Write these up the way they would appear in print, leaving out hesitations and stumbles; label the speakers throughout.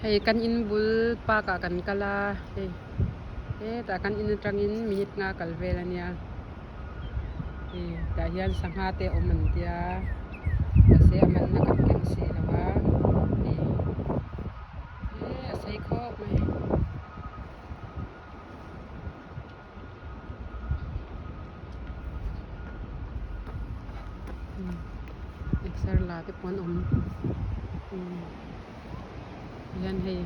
Speaker 1: Hei kan in bul park ah kan kal a hei hetah kan in atangin minute nga kal vel ania hei tah hian sangha te awm an tia mahse a man na kan keng si lo a hei a sei khawp mai. Exer la te pawh an awm hian hei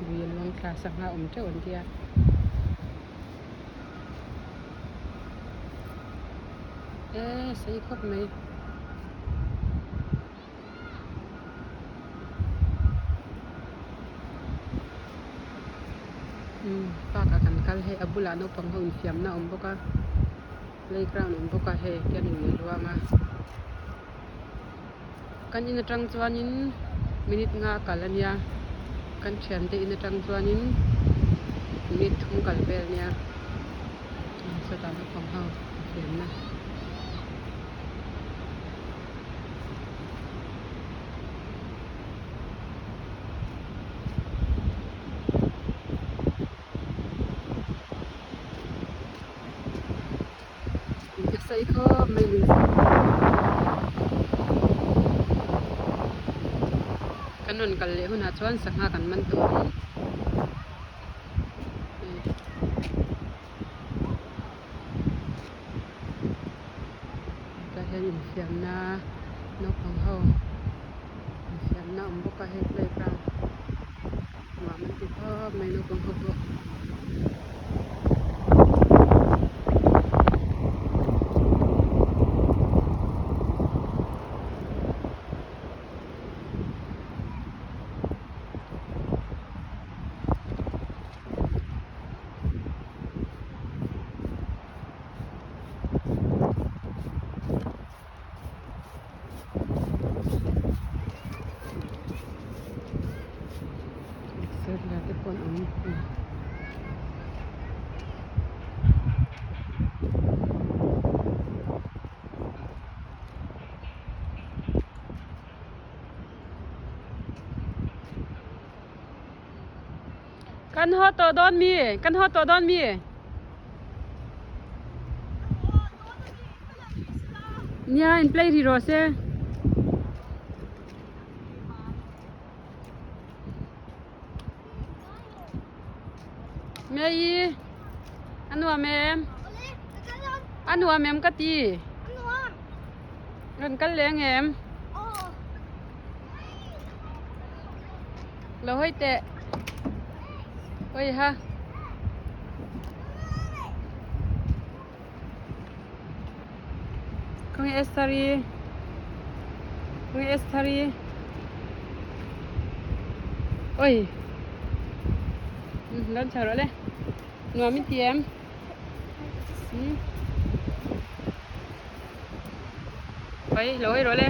Speaker 1: lui a luang thla sangha awm teuh an tia eee sei khawp mai. Park ah kan kal hei a bulah naupang ho infiamna a awm bawk a playground a awm bawk a hei khian lui a luang a kan in atang chuanin minute nga kal a nia kan thiante in atang chuanin minute thum kal vel a nia sawtah naupang ho infiamna. A sei khawp mai lui kan rawn kal leh hunah chuan sangha kan man tawh ang. Tah hian infiamna naupang ho infiamna a awm bawk a hei playground nuam an ti khawp mai naupang ho pawh. Serla te pawh an awm Kan haw tawh dawn mi? Kan haw tawh dawn mi? Nia in play ri rawh se. Mei a nuam em? A nuam em ka ti? Rawn kal leng em? Lo hawi teh. Hawi ha. Khawnge Esther-i? Khawnge Esther-i? Oi. Lan chho rawh le. Nuam in ti em? Oi, lo hawi rawh le.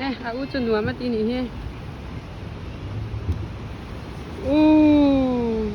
Speaker 1: E a u chu nuam a ti nih hi uuh.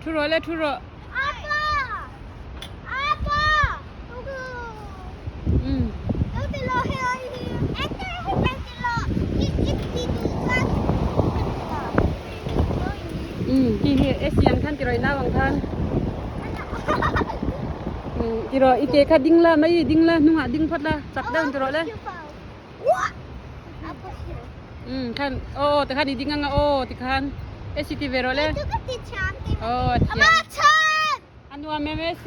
Speaker 1: Thu rawh le thu rawh. Khi hi Asian khan ti rawih nau ang khan. Ti rawh i ke kha ding la mai ding la hnungah ding phawt la chak deuh in ti rawh le. Khan aw ti khan i ding anga aw ti khan AC ti ve rawh le. Aw a thiam. A nuam em AC.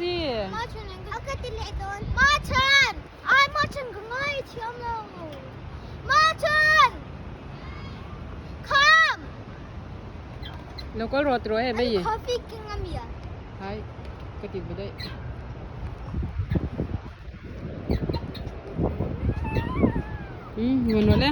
Speaker 1: Lo kal rawh ti rawh hei mai. Hai ka ti ve daih. Ngun rawh le.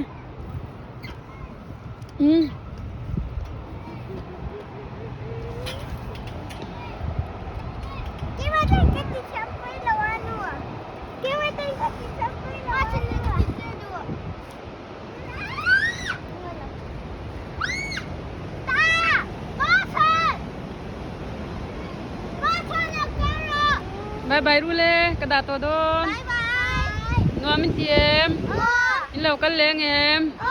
Speaker 1: Bye bye ru le, ka dah tawh dawn.
Speaker 2: Bye bye.
Speaker 1: Nuam in ti em?
Speaker 2: Aw.
Speaker 1: In lo kal leng em?
Speaker 2: Aw.